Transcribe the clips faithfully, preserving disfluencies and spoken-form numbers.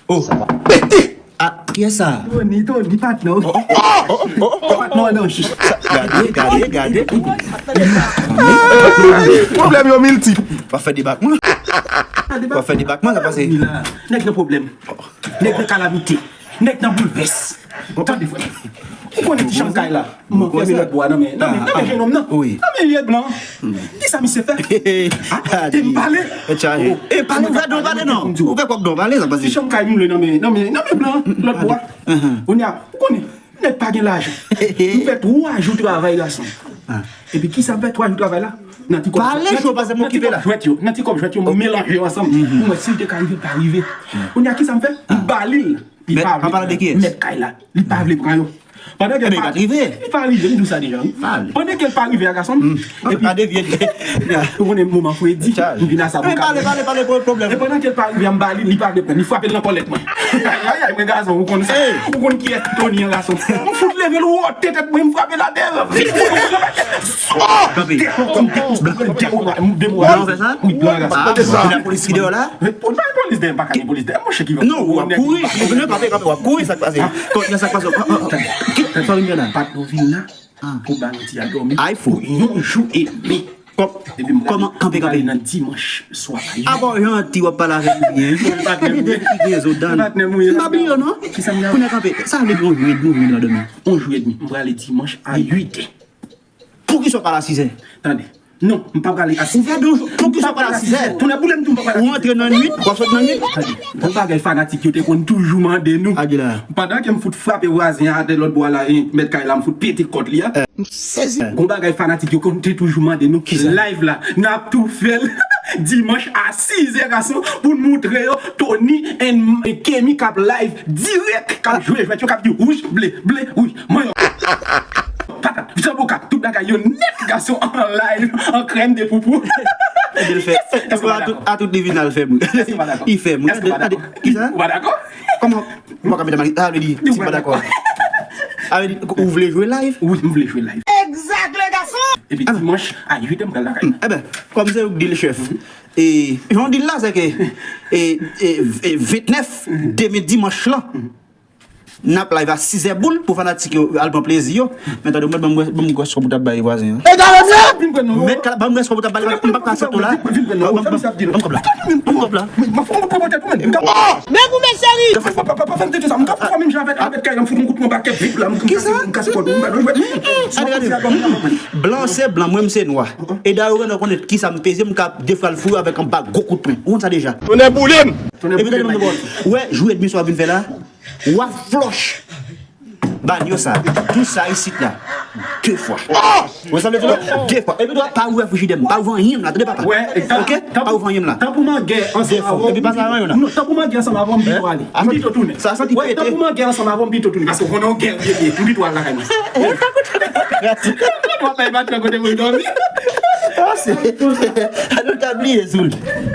Oh. Ah, kiyès sa? Tony, Tony, patnè w. Patnè w nan chi. Gade, gade, gade. Pwoblèm yo miltip. W ap fè debakman. W ap fè debakman, sa pase. Nèg nan pwoblèm. Nèg nan kalamite. Nèg nan boulvès. Tande, frè. Ou konnen ti chanm kay la? Mwen fèmen lòt bò a nan men, nan men, nan men jenòm nan. Nan men vye blan. Kisa misye fè? Te m pale. E pale, ou fè don pale non. Ou fè kòk don pale, sa pase. Ti chanm kay m lwe nan men, nan men, nan men blan, lòt bò a. Kounye a, ou konnen, nèg pa gen lajan. M fè twa jou travay, gason. Epi kisa m fè twa jou travay la? Nan ti kòb, pale cho, pase m okipe la. Nan ti kòb jwèt yo, nan ti kòb jwèt yo, m melanje yo ansanm. Pou m wè si l te ka rive, l pa rive. Kounye a, kisa m fè? M ba li l. Li pa vle pran yo. Mèt kay la. Li pa vle pran yo. Pandan ke li pa rive, m di w sa deja, wi. Pandan ke l pa rive a, gason m, epi pa devye. Ou konnen moman fredi, m vin a sa pou pale, pale, pale, pale, pwoblèm. E pandan ke l pa rive a, m ba li, li pa vle pran. Li frape l nan kòlèt mwen. Ay, ay, ay, mwen gason, ou konn sa. Ou konn kiyès ki Tony an, gason. M fout leve l, wote tèt mwen, m frape l atè. Kanpe. Blan fè sa? Wi, blan, gason. Ah, lapolis ki deyò la? Polis dèyè, pa ka gen polis dèyè. Monchè, ki non, w ap kouri. Ou vin kanpe, kanpe, w ap kouri, sa k pase? Kòt nan sa k pase? Ki sa w vin fè la? Patnè w vin la pou ba nou ti a dòmi pou yon jou edmi. Kòman kanpe, kanpe? Nan dimanch swa a. Abò, janti, w ap pale avè m byen. Patnè m, ki gen zo dan. M pa bliye w non. Kounye a kanpe. Sa vle di yon jou edmi, yon jou edmi, w ap dòmi. Yon jou edmi. M prale dimanch a uit è. Poukisa w pa la sizè? Tande. Non, m pa prale a sizè. Ou fè de jou, poukisa w pa la sizè? Tounen boule m tou, m pa prale a sizè. Ou antre nan nwit, w ap sot nan nwit. Tande. Gon bagay fanatik yo te konn toujou mande nou. Pandan ke m fout frape vwazen an atè lòt bò a la, e, mèt kay la, m fout pete kòt li a. M sezi. Gon bagay fanatik yo konn te toujou mande nou. Kisa? Live la, n ap tou fè l dimanch a sizè, gason, pou n moutre yo Tony and Kemi k ap live dirèk, k ap jwe jwèt yo, k ap di wouj, ble, ble, wouj. Mwen, patat, zanboka, tout bagay yo nèt, gason, an live, an krèm de poupou. Ebyen l fè. Èske w pa dakò? A tout, a tout li vin al fè m ri. Èske w pa dakò? Li fè m ri. Èske w pa dakò? Kisa? Ou pa dakò? Kòman? Ou pa ka mete mal, sa vle di, si m pa dakò. Sa vle di, ou vle jwe live? Wi, m vle jwe live. Egzak, le gason! Epi dimanch, a uit è, m pral lakay mwen. Eben, kòm se ou k di l, chèf. E, jan w di l la, se ke, e, e, e, ventnèf, demen dimanch lan, n ap live a sizè boul pou fanatik yo al pran plezi yo. Men tande, mwen, ban m, ban m gwès kòb ou t ap bay vwazen an. Egare mye! Mèt kay la, ban m gwès kòb ou t ap bay, m p ap ka aksepte w la. Ban m, ban m, ban m kòb la. Ban m kòb la. Nèg ou men seri! Kisa? Gade, gade. Blan se blan, mwen m se nwa. E dayè ou genlè konn kisa m peze, m ka defwa l fou avèk anba gwo kout pwen. Ou konn sa deja. Tonnè boule m! Epi tande m, ou wè, jou edmi sa w ap vin fè la, w ap flòch. Banyo sa, tou sa isit la. De fwa. Ou sanble tou la? De fwa. Epi tou, pa ouvè frijidè m. Pa ouvè anyen m la, tande papa. Oke? Pa ouvè anyen m la. Tanpri m an gè ansanm avè w. Epi pa sa anyen la. Non, tanpri m an gè ansanm avè w, m pito ale. M pito tounen. Sa santi pete. Tanpri m an gè ansanm avè w, m pito tounen. Paske w konnen w gè, m pito al lakay mwen. W ap bay patnè kote pou l dòmi. Ah, se. Anou ta bliye sou l.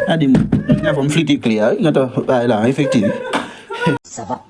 Gade mwen. Nan fò m flite kle a, wi. Nan to, bay la, efektif. Sa va.